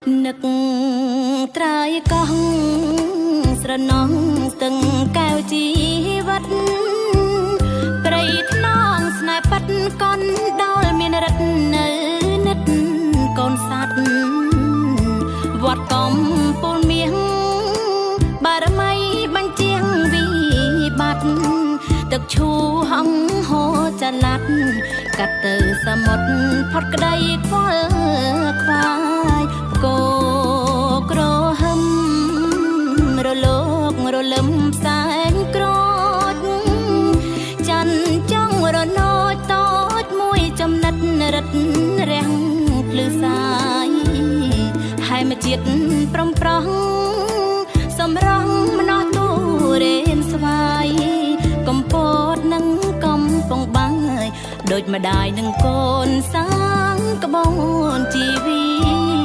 នឹកត្រើយកោះស្រណងស្ទឹងកែវជីវិតព្រៃថ្នងស្នេហ៍ប៉ាត់កនដោលមានរិទ្ធនៅនិតកូនសត្វវត្តកំពូលមាសបារមីបញ្ជាងវិបត្តិទឹកឈូហងហោចល័តកាត់ទៅសមុទ្រផុតក្តីខ្វល់ខ្វាយគោក្រហឹមរលោករលឹមផ្សែងក្រូចច័ន្ទចង់រណោចតូចមួយចំណិតរិទ្ធរាំងភ្លឺសាយហើយមកជាតិប្រំប្រោះសំរងម្នោះទូរេនស្វាយកំពតនឹងកំពងបាយដូចម្ដាយនឹងកូនសាងក្បូនជីវិត។